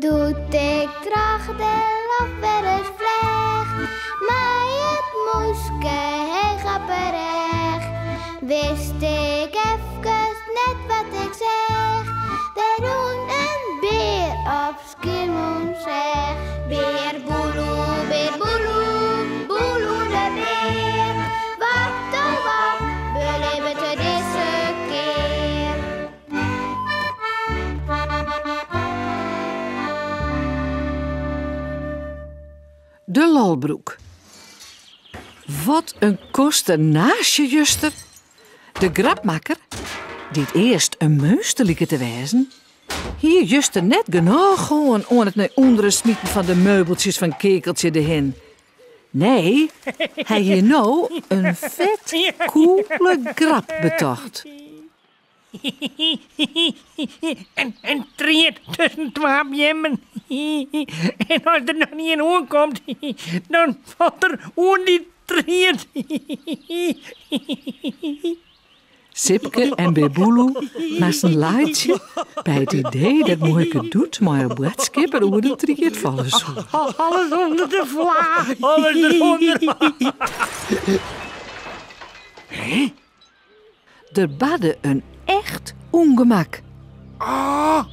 Doe't ik troch de loft wer ris fleach, mei it mûske heech op 'e rêch, wist ik efkes net wat ik seach. Der rûn in bear op Skiermûntseach. Bear Boeloe, bear Boeloe, Boeloe de bear. Wat oh wat belibbet er dizze kear? De lolbroek. Wat in konsternaasje juster. De grapmakker, dy't earst in meunster like te wêzen, hie juster net genôch hân oan it nei ûnderen smiten fan de meubeltsjes fan Keakeltsje de Hin. Nee, hy hie no in fet koele grap betocht. In tried tusken twa beammen. En as der dan ien oankomt, dan falt er oer dy tried. Sipke en Bear Boeloe moasten laitsje by it idee dat Muoike Doet mei har boadskipper oer de tried falle soe. Alles ûnder de fla. Alles derûnder. Der barde in echt ûngemak. Ah,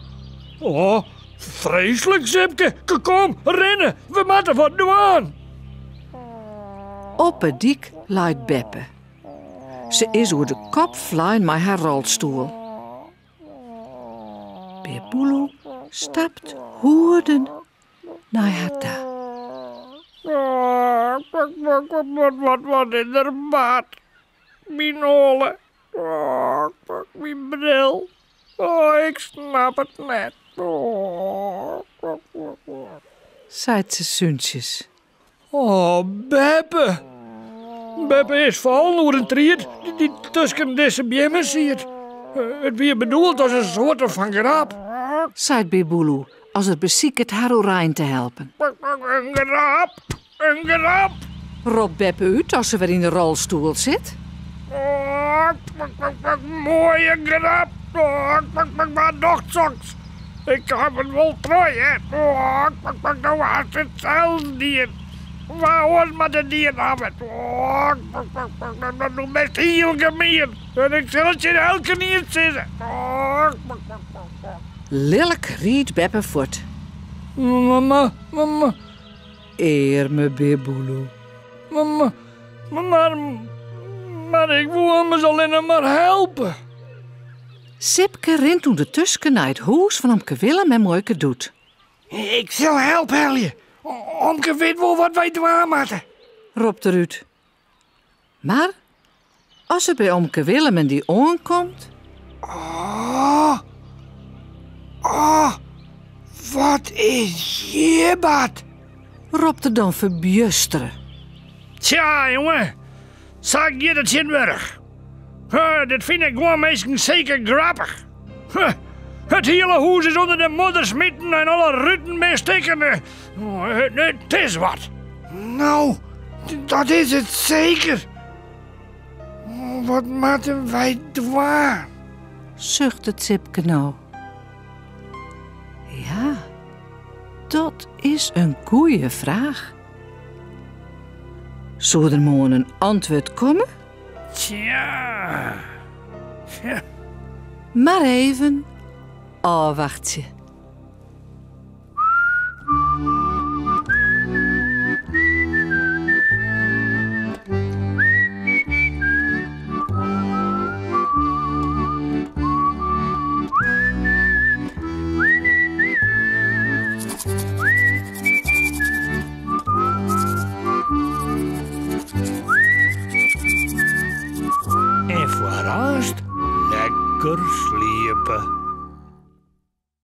oh, freeslik, Sipke. Kom, rinne. We moatte wat dwaan. Op 'e dyk leit beppe. Se is oer de kop flein mei har rolstoel. Bear Boeloe stapt hoeden nei har ta. Oh, wat, wat is der bard? Myn holle. Oh, myn bril. Oh, ik snap it net. Oh, Seit se súntsjes. Oh, beppe. Beppe is fallen oer in tried dy't tusken dizze beammen siet. It wie bedoeld as in soarte fan grap. Seit Bear Boeloe as er besiket har oerein te helpen. In grap! In grap! Ropt beppe út as se wer yn de rolstoel sit. Oh, moaie grap! Oh, wa docht soks? Ik haw it wol troch, hear. Oh, do hast it sels dien. Wa oars moat it dien hawwe? Oh, do bist hiel gemien en ik sil it tsjin elkenien sizze. Oh, Lilk riidt beppe fuort. Mama, mama. Earme Bear Boeloe. Mama, mar, mar ik woe ommers allinne mar helpe. Sipke rint ûndertusken nei it hûs fan omke Willem en muoike Doet. Ik sil help helje. Omke wit wol wat wy dwaan moatte, ropt er út. Mar as er by omke Willem en dy oankomt. Oh, oh, wat is hjir bard? Ropt er dan ferbjustere. Tsja, jonge, sa giet it tsjintwurdich. Dit fine guon minsken seker grappich. It hiele hûs is ûnder de modder smiten en alle ruten binne stikken. It is wat. No, dat is it seker. Wat moatte wy dwaan? Suchtet Sipke no. Ja, dat is in goeie fraach. Soe der moarn in antwurd komme? Tsja. Mar even ôfwachtsje. En foarearst lekker sliepe.